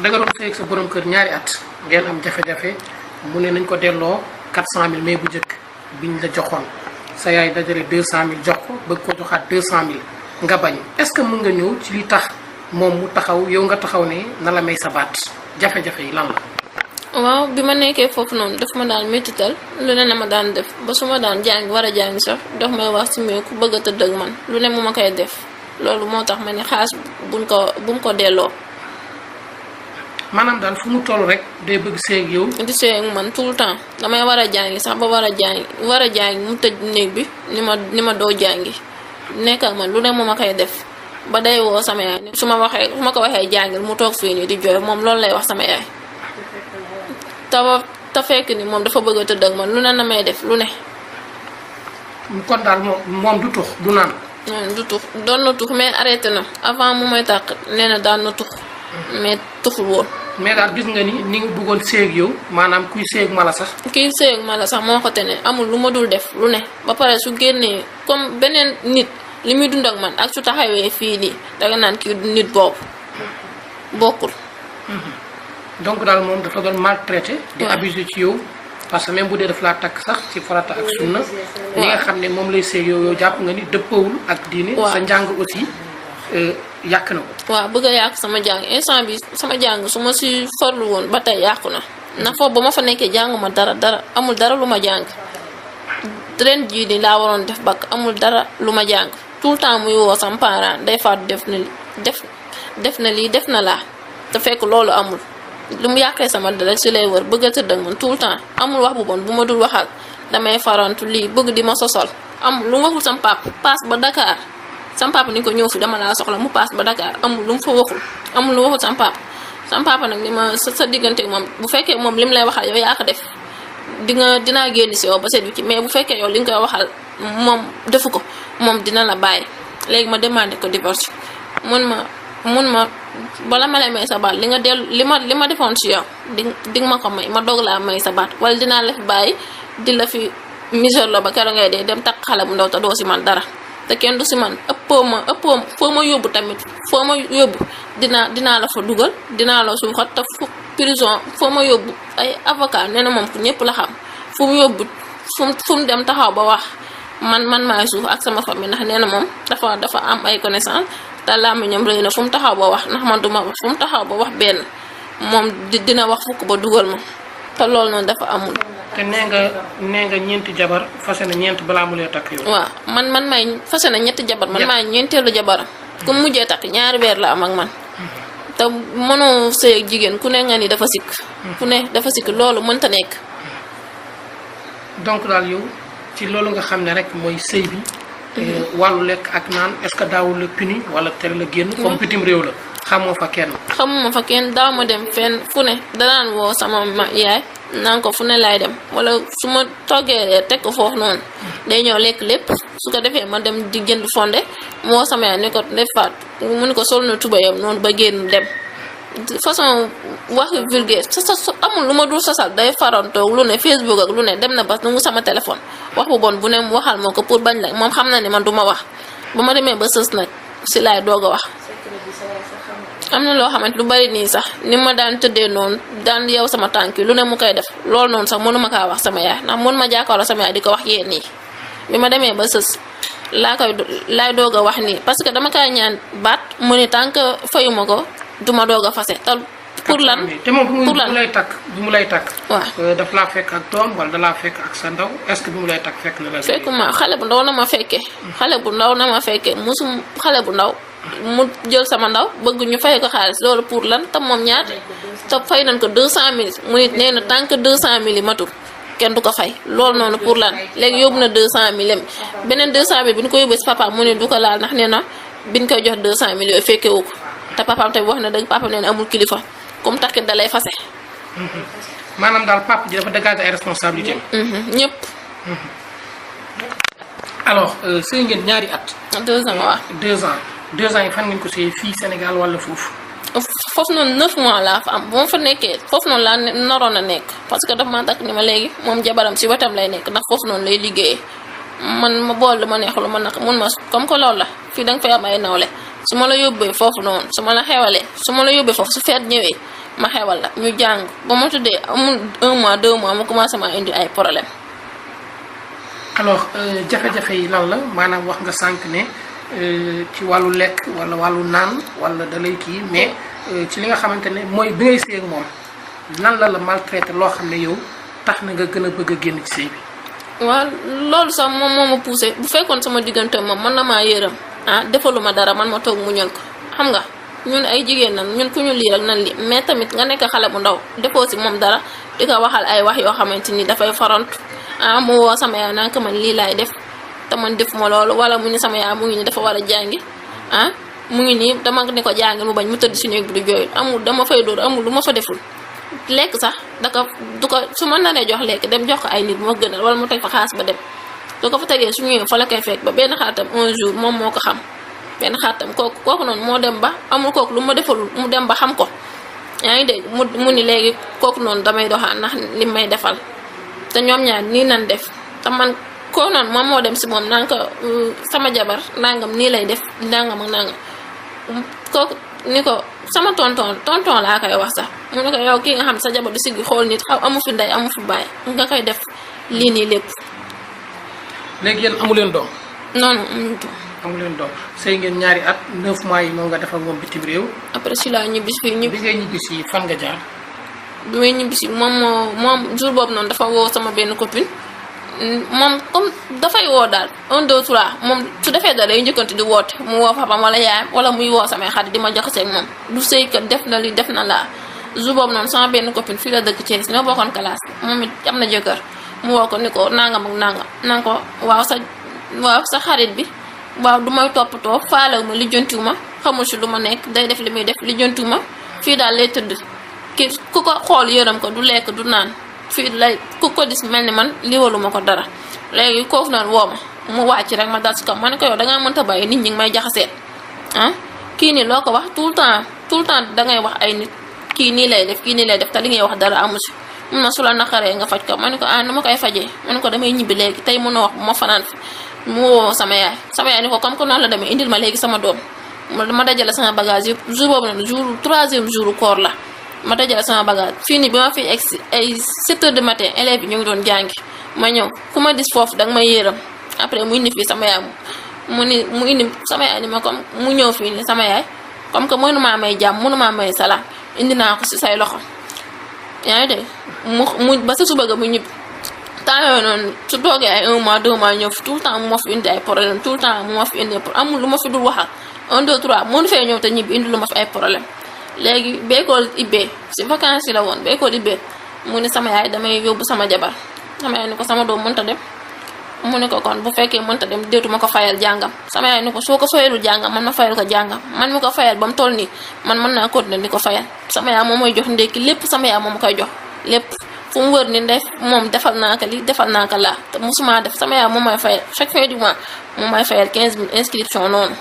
da nga doon sëy ak sa borom kër ñaari at ngeen am jafe-jafe mu ne nañ ko delloo 400000 mais bu njëkk biñ la joxoon sa yaay dajale 200000 jox ko bëgg ko joxaat 200000 nga bañ est-ce que mën nga ñëw ci li tax moom mu taxaw yow nga taxaw ne na la may sa baat jafe-jafe yi lan la. waaw bi ma nekkee foofu noonu daf ma daan métital lu ne na ma daan def ba su ma daan jàng war a jàng sax daf may wax si mais ku bëgg a tëdd ak man lu ne mu ma koy def loolu moo tax ma ne xaas bu mu ko delloo. maanaam daal fu mu toll rek day bëgg seeg yow. di seeg man tout le temps damay war a jàngi sax ba war a jàngi mu tëj néeg bi ni ma doo jàngi nekk ak man lu ne mu ma koy def ba day woo sama yaay su ma ko waxee jàngil mu toog fii nii di jooy moom loolu lay wax sama yaay. te fekk ni moom dafa bëgg a tëdd ak man lu ne na may def lu ne. kon daal moom du tux du naan. du tux doon na tux mais arrêté na avant mu may tàq nee na daan na tux mais tuxul woon. mais daal gis nga ni nga bëggoon séeg yow maanaam kuy séeg mala sax. kuy séeg mala sax moo ko te ne amul lu ma dul def lu ne ba pare su génnee comme beneen nit li muy dund ak man ak su taxawee fii nii danga naan kii nit boobu bokkul. donc daal moom dafa doon maltraité. di abusé ci yow parce que même bu dee daf laa takk sax ci farata ak sunna. li nga xam ne moom lay séeg yow jàpp nga ni dëppawul ak diine. sa njàng aussi yàq na ko. waaw bëgg a yàq sama jàng instant bi sama jàng su ma si farlu woon ba tey yàqu na ndax foofu ba ma fa nekkee jànguma dara amul dara lu ma jàng ren jii nii laa waroon def bakk amul dara lu ma jàng tout le temps muy woo sama parent day faatu def na lii def na laa te fekk loolu amul. lu mu yàqee sama dara si lay wër bëgg a tëdd ak man tout le temps amul wax bu bon bu ma dul waxal damay farantu lii bëgg di ma sosol amul lu mu waxul sama papa paas ba Dakar sama papa ni ko ñëw fi dama laa soxla mu paas ba Dakar amul lu mu fa waxul amul lu waxul sama papa nag ni ma sa diggante moom bu fekkee moom li mu lay waxal yow yaa ko def dinaa génn si yow ba seet ci mais bu fekkee yow li nga koy waxal moom defu ko moom dina la bàyyi léegi ma demandé ko divorce mun ma bala ma lay may sa baat li nga dellu li ma defoon si yow di nga ma ko may ma doog laa may sa baat wala dinaa la fi bàyyi di la fi misère la ba keroog ngay dee dem takk xale bu ndaw te doo si man dara te kenn du si man ëppoo foo ma yóbbu tamit foo ma yóbbu dinaa la fa dugal dinaa la suuxat te prison foo ma yóbbu ay avocat nee na moom ku ñëpp la xam fu mu yóbbu fu mu dem taxaw ba wax man maay suuf ak sama famille ndax nee na moom dafa am ay connaissance te làmmiñam rëy na fu mu taxaw ba wax ndax man duma wax fu mu taxaw ba wax benn moom dina wax fukk ba dugal ma te loolu noonu dafa amul. te nee nga ñeenti jabar fase na ñeent balaa mu lay takk yow. waaw man may fase na ñetti jabar man maay ñeenteelu jabaram. ku mujjee takk ñaari weer la am ak man. te mënoo sëy ak jigéen ku ne nga ni dafa sikk. ku ne dafa sikk loolu mënta nekk. donc daal yow ci loolu nga xam ne rek mooy sëy bi. wàllu lekk ak naan est-ce que daawul la puni wala tere la génn. comme bitim réew la xamuma fa kenn daaw ma dem fenn fu ne danaan woo sama yaay naan ko fu ne laay dem wala su ma toggee teg ko foofu noonu day ñëw lekk lépp su ko defee ma dem di jënd fonde moo sama yaay ne ko defaat mu ne ko sol na tubayam noonu ba génn dem façon wax vulgaire sa amul lu ma dul sosal day farantoog lu ne Facebook ak lu ne dem na ba nu sama téléphone wax bu bon bu ne mu waxal moo ko pour bañ la moom xam na ne man du ma wax ba ma demee ba sës nag si laay doog a wax. am na loo xamante lu bari nii sax ni ma daan tëddee noonu daan yow sama tànk yi lu ne mu koy def loolu noonu sax mënuma kaa wax sama yaay ndax mënuma jàkkaarloo sama yaay di ko wax yéen nii bi ma demee ba sës laay doog a wax nii parce que dama kaa ñaan baat mu ne tant que fayuma ko duma doog a fase te pour lan te moom bi mu lay takk waaw daf laa fekk ak doom wala da laa fekk ak sa ndaw est-ce que bi mu lay takk fekk na la fekkuma xale bu ndaw na ma fekkee xale bu ndaw mu jël sama ndaw bëgg ñu fay ko xaalis loolu pour lan te moom ñaata te fay nañ ko 200000 mu nit nee na tant que 200000 yi matul kenn du ko fay loolu noonu pour lan léegi yóbbu na 200000 beneen 200000 bi ñu ko yóbbee si papa mu ne du ko laal ndax nee na biñ koy jox 200000 yooyu fekke wu ko te papaam tamit wax na dëgg papaam nee na amul kilifa comme takkit da lay fase. maanaam daal papa ji dafa dégager ay responsabilités. ñëpp. alors sëy ngeen ñaari at. 2 ans waaw. 2 ans yi fan ngeen ko sëy fii Sénégal wala foofu. foofu noonu 9 mois laa fa am bu ma fa nekkee foofu noonu laa naroon a nekk parce que daf ma takk ni ma léegi moom jabaram si wetam lay nekk ndax foofu noonu lay liggéeyee man ma bool lu ma neex lu ma naq mun ma comme que loolu la fii da nga fay am ay nawle su ma la yóbbee foofu noonu su ma la xewalee su ma la yóbbee foofu su feet ñëwee ma xewal la ñu jàng ba ma tuddee amul 1 mois 2 mois ma commencé ma indi ay problème. alors jafe-jafe yi lan la maanaam wax nga sànq ne ci wàllu lekk wala wàllu naan wala da lay kii mais ci li nga xamante ne mooy bi ngay sëy ak moom lan la maltraité loo xam ne yow tax na nga gën a bëgg a génn ci sëy bi. waaw loolu sax moom moo ma poussé bu fekkoon sama diggante moom man na maa yërëm defaluma dara man ma toog muñal ko xam nga ñun ay jigéen nan ñun ku ñu lii rek nan li mais tamit nga nekk xale bu ndaw defoo si moom dara di ko waxal ay wax yoo xamante ni dafay farantu mu woo sama yaay naan ko man lii laay def te man defuma loolu wala mu ni sama yaay mu ngi ni dafa war a jàngi mu ngi nii dama ne ko jàngi mu bañ mu tëdd si néeg bi du jooy amul dama fay dóor amul lu ma fa deful lekk sax daka du ko su ma naree jox lekk dem jox ko ay nit moo gënal wala mu teg fa xaas ba dem du ko fa tegee su ñëwee fa la koy fekk ba benn xaritam un jour moom moo ko xam benn xaritam kooku noonu moo dem ba amul kooku lu ma defalul mu dem ba xam ko yaa ngi dégg mu ni léegi kooku noonu damay doxaan ndax li may defal te ñoom ñaar nii nan def te man kooku noonu moom moo dem si moom naan ko sama jabar nangam nii lay def nangam ak nangam kooku ni ko sama tonton laa koy wax sax mu ne ko yow kii nga xam sa jabar du siggi xool nit amu fi ndey amu fi baay nga koy def lii nii lépp. léegi yéen amu leen doom. non amu leen doom sëy ngeen ñaari at 9 mois yi moom nga defal moom bitim réew. après si laa ñibbisi fii bi ngay ñibbisi fan nga jaar. bi may ñibbisi moom jour boobu noonu dafa woo sama benn copine moom comme dafay woo daal 1 2 3 moom su defee dara day njëkkanti di woote mu woo papam wala yaayam wala muy woo samay xarit di ma jaxaseeg moom du sëy kat def na li def na laa jour boobu noonu sama benn copine fii la dëkk Thiès ñoo bokkoon classe moom it am na jëkkër mu woo ko ni ko nangam ak nangam nanga ko waaw sa xarit bi waaw du may toppatoo faalewu ma lijjantiwu ma xamul si lu ma nekk day def li muy def lijjantiwu ma fii daal lay tëdd ki ku ko xool yërëm ko du lekk du naan fii lay ku ko dis mel ni man liwaluma ko dara léegi koofu noonu woo ma mu wàcc rek ma dal si kaw ma ne ko yow dangaa mënta bàyyi nit ñi ngi may jaxaseet kii nii loo ko wax tout le temps dangay wax ay nit kii nii lay def kii nii lay def te li ngay wax dara amu si mun na su la naqaree nga faj ko ma ne ko nu ma koy fajee ma ne ko damay ñibbi léegi tey mën a wax bu ma fanaan fi mu woo sama yaay ni ko comme que noonu la demee indil ma léegi sama doom ma dajale sama bagage yëpp jour boobu noonu jour 3e jour koor la ma dajale sama bagage fii nii bi ma fi egg si ay 7 heures du matin élèves yi ñu ngi doon jàngi ma ñëw ku ma dis foofu danga may yéeram après mu indi fii sama yaay mu indi sama yaay ni ma comme mu ñëw fii ni sama yaay comme que mënumaa may jàmm mënumaa may salaam indi naa ko si say loxo yaa ngi dégg mu ba sa suba ga mu ñibbi temps yooyu noonu su toogee ay 1 mois 2 mois ñëw fi tout le temps mu ma fi indi ay problème tout le temps mu ma fi indi amul lu ma fi dul waxal 1 2 3 mënu fee ñëw te ñibbi indi lu ma fi ay problème léegi ba école ibbee si vacances yi la woon ba école ibbee mu ne sama yaay damay yóbbu sama jabar sama yaay ni ko sama doom mënta dem mu ne ko kon bu fekkee mënta dem déetuma ko fayal jàngam sama yaay ni ko soo ko fayalul jàngam man ma fayal ko jàngam man mi ko fayal ba mu toll nii man mën naa continuer di ko fayal sama yaay moom mooy jox ndékki lépp sama yaay moom koy jox lépp fu mu wër ni ndey moom defal naa ko li defal naa ko laa te musuma def sama yaay moom may fayal chaque fin du mois moom may fayal 15 000 inscription noonu